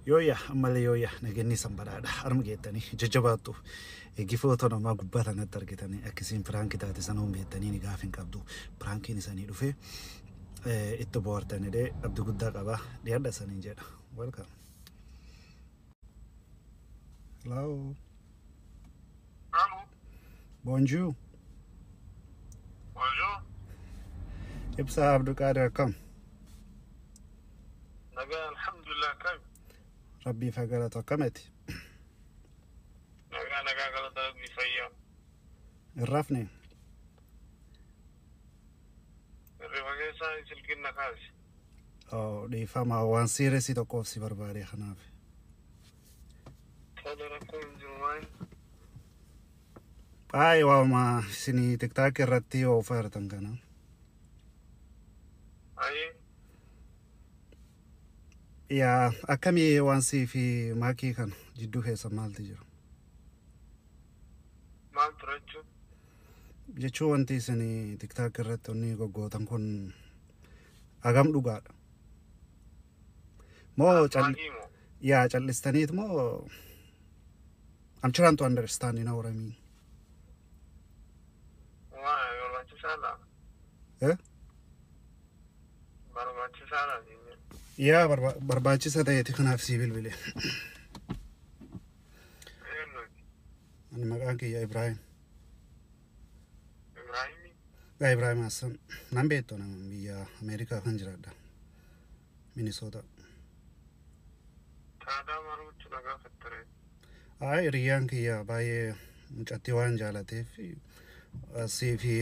Yooyya ammallee yooyya nageenyi sanbadaadha. Harma geettanii jajjabaattu. Eeggifoota namaa gubbaa kanatti argitanii akkasiin piraankii taate sana beektanii ni gaafa hin qabdu. Piraankiin isanii dhufee itti bohaartanidhee abdii guddaa qaba. Dhiyaadha saniin jedha. Welcome. Hello. Allô. Bonjour. Bonjour. Ibsaa Abdulqaadir akkam? Nagaa, alhamdulillah, kam? Rabbii fa galatu, akkamati? Nagaa, nagaa, galata Rabbii, fayyaa. Hin rafne? Hirriba keessaa silkiin na kaase. Oh, dhiifama, waan serious tokkoof si barbaade kanaaf. Tole, rakkoon hin jiru, maal? Baay'ee waama isinii TikTok irratti oofaa jirtan kana. Ayee. Yaa, akkamii waan sii fi maakii kana jidduu keessa maaltu jira? Maal ture jechuun? Jechuun wanti isinii TikTok irratti onni goggootan kun hagam dhugaadha? Moo Maakii moo? Yaa, callistaniit moo? I'm trying to understand, you know what I mean? Waa barbaachisaadha. Eh? Barbaachisaadha. Yaa, barbaachisa ta'eeti kanaaf sii bilbile. Eenyu? Ani maqaan kiyya Ibrahim. Ibraahimi? Yaa, Ibrahim Hassan. Nan beektu, nama biyya Ameerikaa kan jiraadha. Minnesota. Taadaa maal gochuu na gaafattare? Ay, hiriyyaan kiyya baay'ee mucattii waan jaalateef sii fi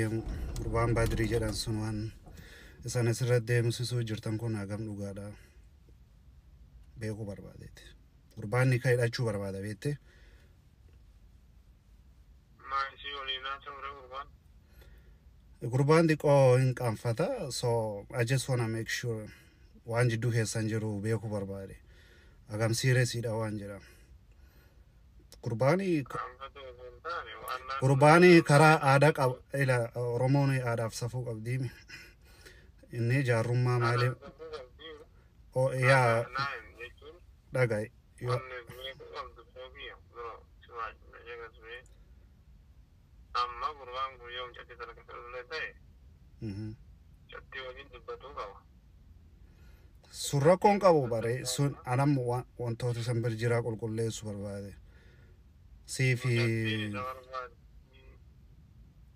gurbaan Baadirii jedhan sun waan isaan asirratti deemsisuu jirtan kun hagam dhugaadha beekuu barbaadeeti. Gurbaan ni hidhachuu barbaada, beekte. Maal isii waliin haasa'u gurbaan? Gurbaan xiqqoo hin qaanfata, so I just wanna make sure waan jidduu keessan jiru beekuu barbaade. Hagam seriousiidha waan jedha. Gurbaani Qaanfatu osoo hin taane waan naannoo. Gurbaani karaa aadaa qaba. Ila, Oromoon aadaaf safuu qabdiimi. Inni jaarrummaa maali? Safuu qabdi. Yaa. Naan jechuun Dhagaye. wanni beekuu qabdu soobiyya bro simaa jegasmee amma gurbaan kun yoo mucattii sana keessa ta'e mucattii waliin dubbatuu qaba. Sun rakkoon qabu bare, sun anam wantoota isan bir jiraa qulqulleessu barbaade. Sii fi Mucattiin isa barbaade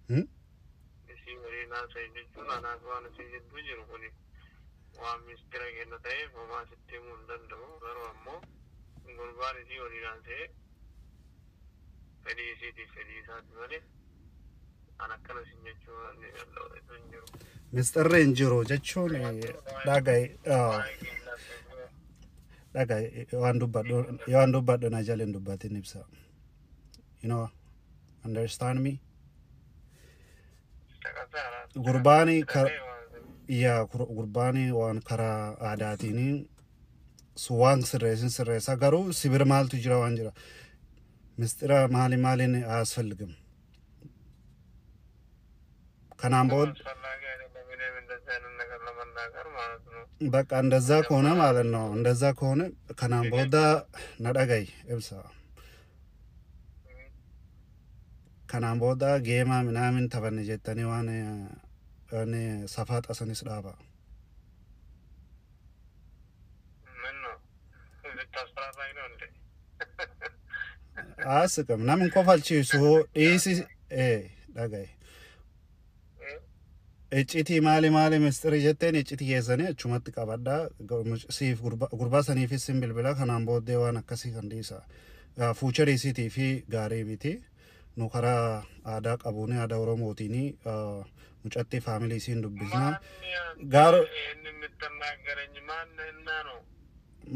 Hmm? isii waliin haasa'e jechuun anaaf waan isii jidduu jiru kuni waan mistira kenna ta'eef homaa sitti himuu hin danda'u, garuu ammoo gurbaan isii waliin haasa'e fedhii isiitiif fedhii isaati malee an akkana sin jechuu waan ni danda'u isa hin jiru. Misxirri hin jiru jechuun, dhagaye, Waa'ee kennaa dhagaye, waan dubbadhu na jala hin dubbatin, ibsa. You know, understand me? Gurbaani yaa, gurbaani waan karaa aadaatiin sun waan sirreessin sirreessa, garuu sibira maaltu jira waan jira. Mistira maali maaliin አያስፈልግም። Kanaan booda አስፈላጊ አይደለም። እኔም እንደዚህ አይነት ነገር ለመናገር ማለት ነው። በቃ እንደዛ ከሆነ ማለት ነው። እንደዛ ከሆነ kanaan booda na dhagayi, ibsa. Kanaan booda game ምናምን taphanne jettanii waan safaa xasanis dhaaba. ምን ነው ልታስፈራራኝ ነው እንዴ? Aasiqam namni kofalchiisu dhiisi, dhagayi. Iccitii maali maali mistiri jetteen iccitii keessanii achumatti qabadhaa. Siif gurbaa saniifis sin bilbila, kanaan booddee waan akkasii kan dhiisa. Future isiitii fi gaarii miti. Nu karaa aadaa qabuun, aadaa Oromootiin mucattii family isiin dubbisna. Gaaro ይህን የምትናገረኝ ማንህና ነው?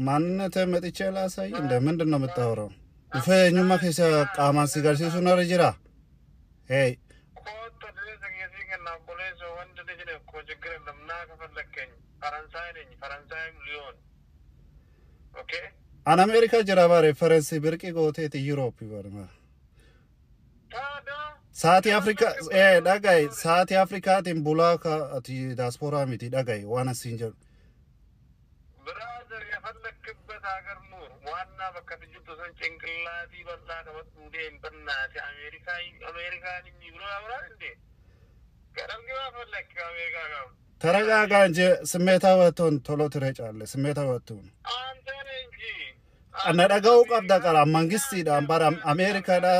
ማንነት መጥቼ ላሳይ እንደ ምንድን ነው የምታወራው? Dhufee eenyummaa keessa qaamaan si garsiisuu narra jira. Hey. Kootta ድረስ ጊዜ ከና obboleessa ወንድ ልጅ ነህ እኮ ችግር የለም ና ከፈለከኝ ፈረንሳይ ነኝ፣ ፈረንሳይም ሊዮን፣ okay. An Ameerikaa jira bare, Faransi birqii gooteeti Yuroopi barma. ታዲያ Sa'aatii Afrikaa dhagaye, sa'aatii Afrikaatiin bulaa ka ati daasporaa miti, dhagaye waan asiin jedhu. Brother, የፈለክበት የሌለበት ሀገር ኑር። ዋና በቃ ትጅቱ ሰን ጭንቅላቲ በላ ቀበጡ ደም በናት አሜሪካ አሜሪካን ብሎ ያወራል እንዴ? ገደል ግባ ፈለክ አሜሪካ ጋር። ተረጋጋ እንጂ ስሜታዊ አትሁን። ቶሎ ትረጫለህ። ስሜታዊ አትሁን። አንተ ነህ እንጂ። Na dhaga'uu qabda qara mangistiidhaan bara Ameerikaadha.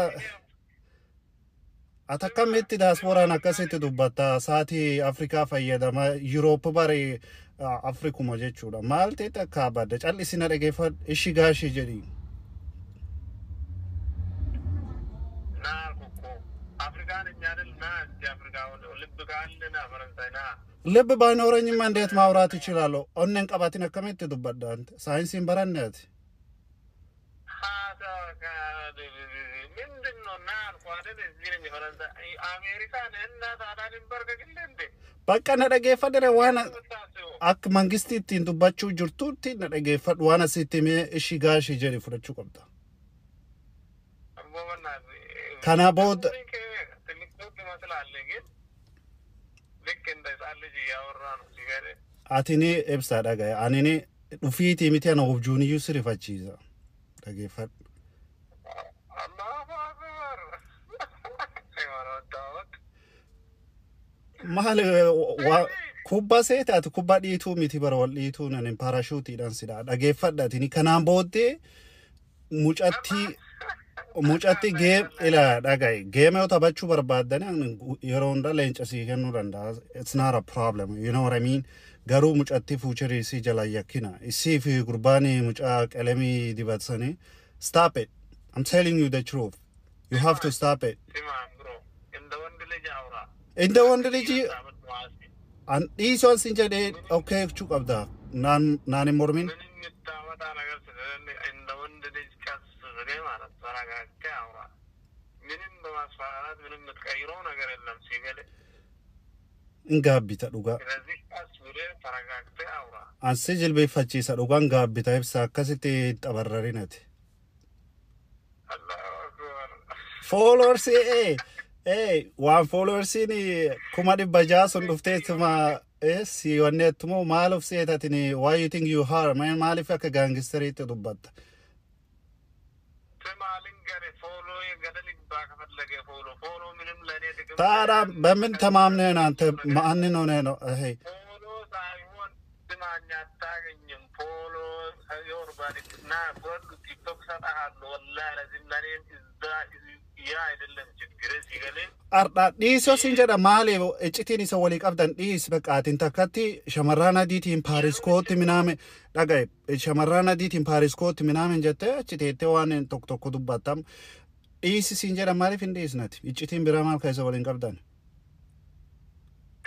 Ati akkamitti diyaaspooraan akkasitti dubbatta? Saatii Afrikaa fayyadama, Yuroop bari Afrikuma jechuudha. Maal ta'e akka badda cal'isi na dhageeffadhu ishi gaashii jedhi. ና አልኩህ እኮ አፍሪካን እኛ አይደል ና እስኪ አፍሪካ ልብ ካለ ና ፈረንሳይ ና። ልብ ባይኖረኝማ እንዴት ማውራት እችላለሁ? Onneen qabaatin akkamitti dubbadha? Saayinsiin baranne ati. ምንድን ነው ና አልኩህ አይደል? እዚህ ነኝ ፈረንሳይ አሜሪካ ነህ እና ታዲያ ልንበርከክልህ እንዴ? Bakka na dhageeffadhe waan የምታስበው akka mangistii ittiin dubbachuu jirtutti na dhageeffadhu waan asitti himee ishi gaashii jedhi fudhachuu qabda. አቦ በእናትህ Kana booda ትልቅ ሰው ትመስላለህ፣ ግን ልክ እንደ ህፃን ልጅ እያወራ ነው ሲገርም። Atini ibsaa dhagaye anini dhufiitii miti ana wabjuuniyyuu si rifachiisa dhageeffadhu. አላሁ አክበር ሃይማኖት። Maal waa kubbaa seete ati kubbaa dhiituu miti bara wal dhiituun ani paarashuutiidhaan sidha dhageeffadha atini kanaan booddee mucatti game ila dhagaye game yoo taphachuu barbaaddani ani yeroo hunda leenca sii kennuu danda'a. It's not a problem, you know what I mean? Garuu mucatti future isii jala yakkina isii fi gurbaani mucaa qalamii dibatsanii. Stop it. I'm telling you the truth, you have to stop it. ስማ bro፣ እንደ ወንድ ልጅ አውራ። እንደ ወንድ ልጅ an dhiisoon sin jedhee okay jechuu qabda naan naan hin mormin. ምንም የምታመጣ ነገር ስለሌለ እንደ ወንድ ልጅ ቀስ ብለህ ማለት ተረጋግተህ አውራ። ምንም በማስፈራራት ምንም የምትቀይረው ነገር የለም ሲገል Hin gaabbita dhugaa. ስለዚህ ቀስ ብለህ ተረጋግተህ አውራ። An si jilbeeffachiisa dhugaan gaabbita ibsa akkasitti hin xabarrarinati. አላሁ አክበር። Followers waan followersiin 600,000 sun dhufteetuma si wanneettumoo maal of seetatini? Why you think you are maaliif akka gaangisteriitti dubbatta? ስማ ልንገርህ፣ follow ገደል ይግባ ከፈለገ follow follow ምንም ለእኔ ጥቅም ታዲያ በምን ተማምነህ ነው አንተ ማንን ሆነህ ነው ይሄ? Follow ሳይሆን ስማኝ፣ አታገኝም። Follow ዮርባዲክና ጎል ቲክቶክ ሰጠሃለሁ። ወላሂ ለዚህም ለእኔም እዛ ያ አይደለም ችግር ሲገሌ። Ardha dhiisoo sin jedha maali iccitiin isa walii qabdan dhiis በቃ atin takkatti shamarraan adiitiin Paaris kootti minaame dhagaye shamarraan adiitiin Paaris kootti minaamin jettee achi teettee waan tokko tokko dubbattam dhiisi sin jedha maaliif hin dhiisnati iccitiin biraa maal keessa waliin qabdan?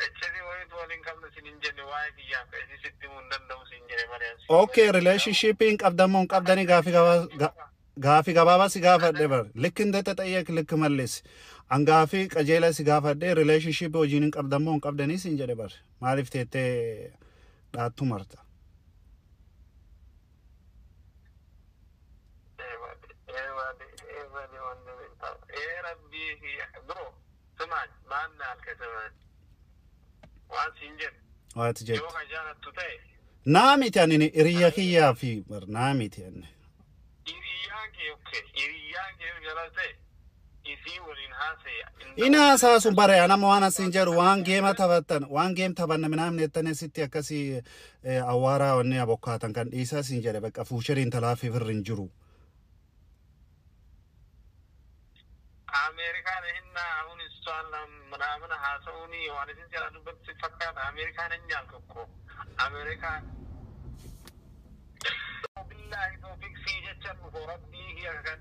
Iccitii wayitu waliin qabna sin hin jenne waa'ee kiyyaaf isii sitti himuu hin danda'u sin jedhe malee. Okay, relationship qabdamoo hin qabdanii gaafii gabaabaa si gaafadhe bar ልክ እንደተጠየቅ ልክ መልስ an gaafii qajeela si gaafadhe relationship hojiin hin qabdamoo hin qabdanii sin jedhe bar maaliif teettee dhaattu marta? Bro ስማኝ፣ ማን አልከ? ስማኝ waan sin jedhe Waati yoo jette ka jaalattu ta'e naa miti ani hiriyya kiyyaa fi bar naa miti ani. Hiriyyaan kee okay, hiriyyaan kee yoo jaalatu ta'e isii waliin haasa'e. Ina haasaa sun bare anama waan asin jedhu waan game taphattan waan game taphanna minaamne jettanii sitti akkasii awwaaraa wanni abokkaatan kan dhiisaa sin jedhe bakka futureiin talaafii firri hin jiru. አሜሪካ ነህና አሁን እሷን ምናምን ሀሰውኒ ዮሐንስን ሲያላዱበት ሲፈካት አሜሪካ ነኝ አልክ እኮ አሜሪካ ቢላሂ ቶፊቅ ሲጀቸን ረቢ kan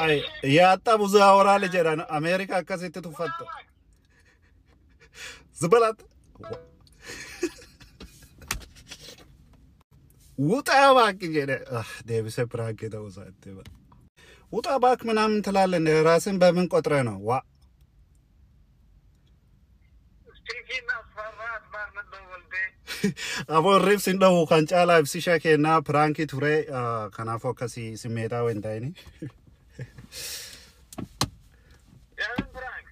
Ay, ያጣ ብዙ ያወራል jedhan Ameerika akkasitti tuffatta. ዝበላት ውጣ እባክህ jedhe deebisee prank ta'uu isaa itti hima. ውጣ እባክህ ምናምን ትላለህ እንደ ራስን በምን ቆጥረህ ነው ዋ? ስልኪን አስፈራት ባርነት ደወልቴ። Aboo ribsi hin dhahu kan caalaa ibsisha kennaa prank ture kanaafuu akkasii simmeetaa hin ta'ini. የምን prank?